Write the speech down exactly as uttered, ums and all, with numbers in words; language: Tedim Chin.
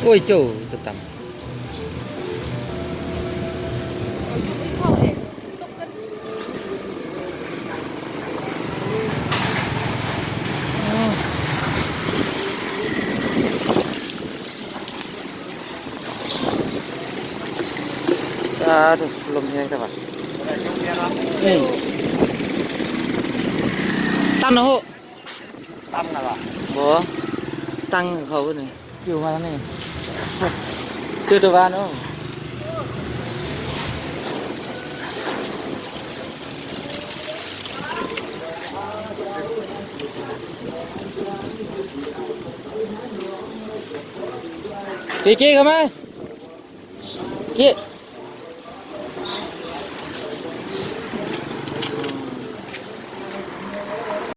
Oi, co, tam tam. Sa tu lom hiai ta ba. Tan ho. Tăng na ba? Bo. Tăng khâu ni. Kiu ma ni. Kiu tu ba no. Kiki kama. Ki.